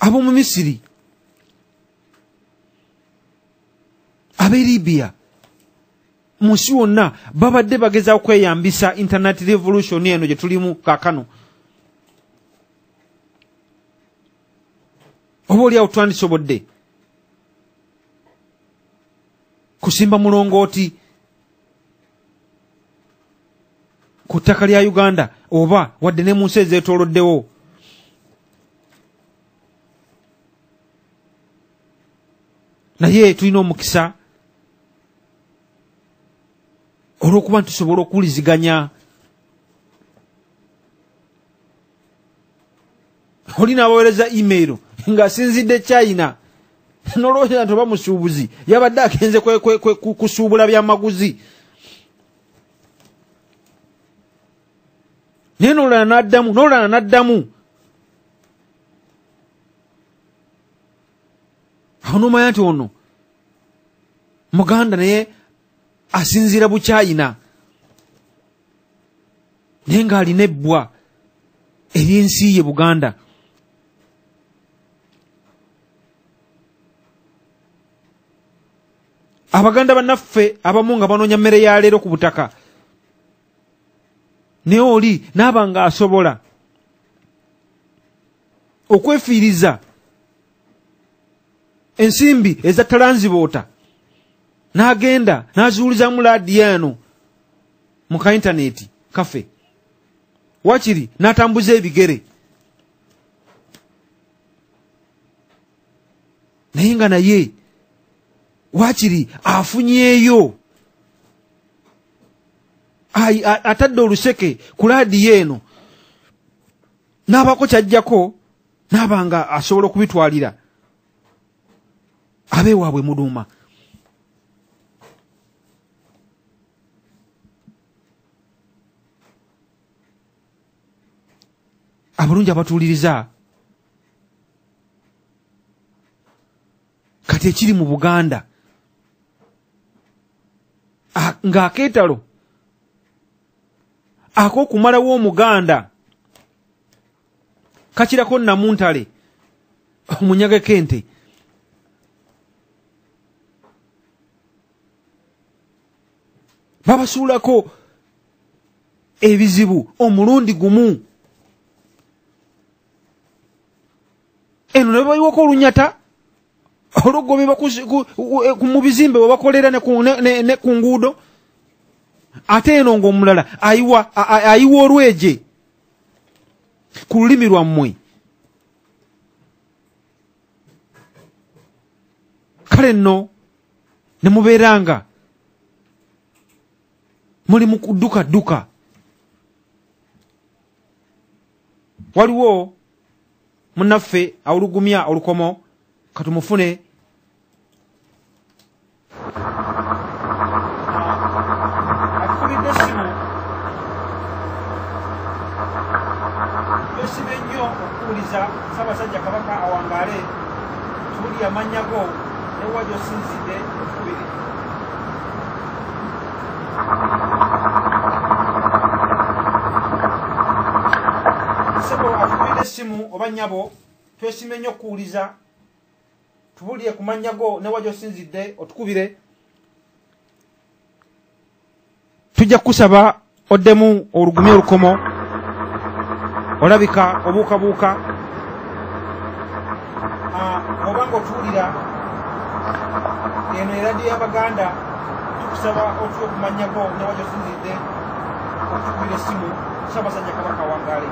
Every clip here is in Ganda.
Ab'omu Misiri, ab'e Libya, mu nsi wonna babadde bagezaako kweyambisa internet revolution eno gye tulimu kaakano. Oba oliawo twandisobodde kusimba mulongooti ku ttaka lya Uganda oba wadde ne mu nsi ezeetooloddewo. Naye tulina omukisa olw'okuba nti tusobola okuwuliziganya. Oli n'abaweereza email ng'asinzidde China, n'olowooza nti oba musuubuzi yabadde agenze kusuubula byamaguzi, naye n'olulala n'addamu, n'olulala n'addamu. Awo n'omanya nti ono Muganda naye asinziira Buchina, naye ng'alina ebbwa ery'ensi ye Buganda. Abaganda bannaffe abamu nga banoonya mmere ya leero ku butaka, naye oli n'aba ng'asobola okwefiiriza ensimbi eza talanziboota n'agenda n'azuulizamu laadiyo eno mu ka intaneti kafe, wakiri n'atambuza ebigere, naye nga naye wakiri afunyeeyo, atadde oluseke ku laadiyo eno n'abaako ky'ajjako, n'aba nga asobola okubitwalira abeewaabwe Muduuma. Abalungi abatuuliriza, kati ekiri mu Buganda ng'akeetalo ak'okumalawo Omuganda kakirako Namuntale omunyageko ente. Babasuulako ebizibu omulundi gumu, eno ne babayiwako olunyata olugobebwa mu bizimbe we bakolera ne ku nguudo, ate eno ng'omulala ayiwa olweje ku lulimi lwammwe. Kale nno ne mubeeranga muli mu kudduka dduka. Waliwo munnaffe awulugumya olukomo, katumufune. Akubidde essimu, twesibe nnyo okuwuliza Ssaabasajja Kabaka awangaale. Tuwulire amannya go ne wa gy'osinzidde otukubire. Ssebo atukubidde essimu oba nnyabo, twesime nnyo okuwuliza, tubuulire ku mannya go ne wa gy'osinzidde otukubire. Tujja kukusaba oddemu olugumye olukomo, olabika obuukabuuka. Oba ng'otuwulira eno eradiyo y'Abaganda, tukusaba otuwe ku mannya go ne wa gy'osinzidde okutukubira essimu. Ssaabasajja Kabaka awangaale.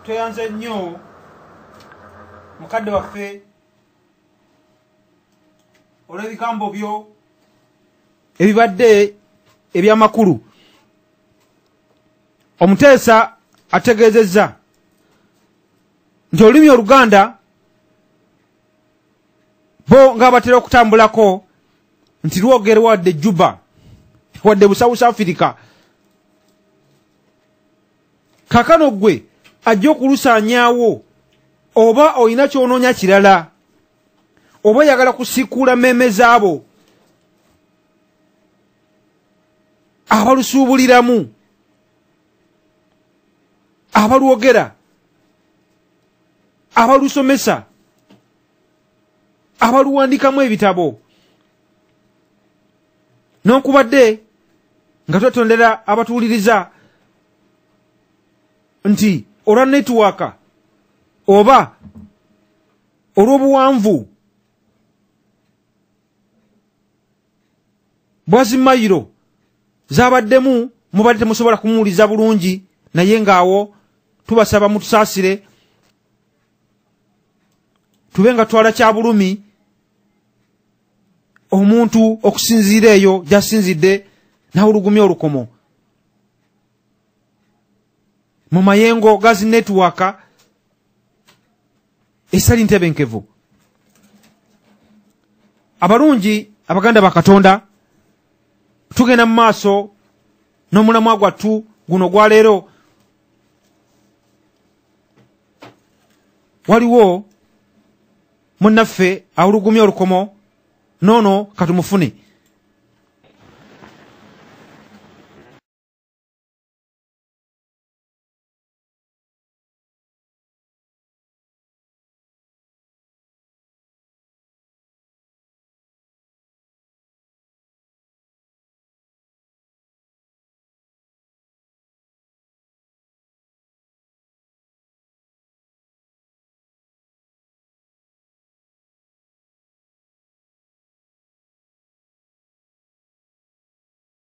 Tweyanze nnyo mukadde waffe olw'ebigambo byo ebibadde ebyamakulu. Omuteesa ategeezezza nti olulimi Oluganda bo ng'abatera okutambulako nti lwogerwa wadde Juba wadde Busouth Africa. Kaakano ggwe ajja okulusaanyaawo oba olina ky'onoonya kirala oba oyagala kusiikuula mmeeme zaabo abalusuubuliramu, abalwogera, abalusomesa, abaluwandikamu ebitabo. N'okubadde nga twetondera abatuwuliriza nti olwa netiwaaka oba olw'obuwanvu bwa zimayiro zabaddemu mubadde temusobola kumuwuliza bulungi, naye ng'awo tubasaba mutusaasire tube nga twala kya bulumi omuntu okusinziira eyo gy'asinzidde n'awulugumya olukomo mu mayengo ga zi netiwaaka esali ntebenkevu. Abalungi abaganda ba Katonda, tugenda mu maaso n'omulamwa gwattu guno gwa leero. Waliwo munnaffe awulugumya olukomo noono katumufune.